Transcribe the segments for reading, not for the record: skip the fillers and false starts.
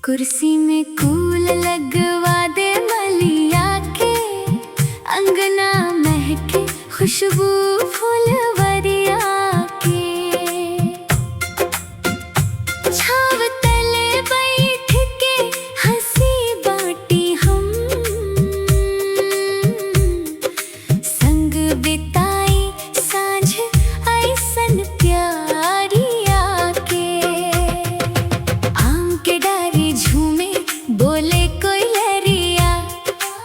कुर्सी में कूल लगवा दे मलिया के, अंगना महके खुशबू फुलवरिया के। छाव तले बैठ के हंसी बाटी हम, संग बिताई सांझ ऐसन प्यारिया के। आम के डारी झूमे बोले कोई लरिया,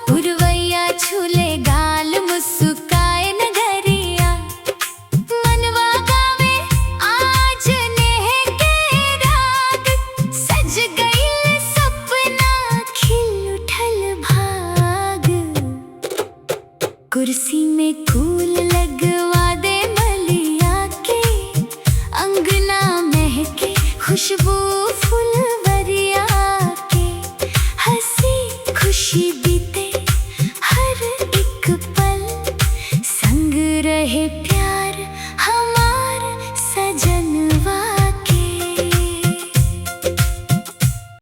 पुरवैया छूले गाल मुस्काए नगरिया। मनवा गावे आज नेह के राग, सज गईल सपना खिल उठल भाग। कुर्सी में फूल लगवा दे मलिया के, अंगना महके खुशबू।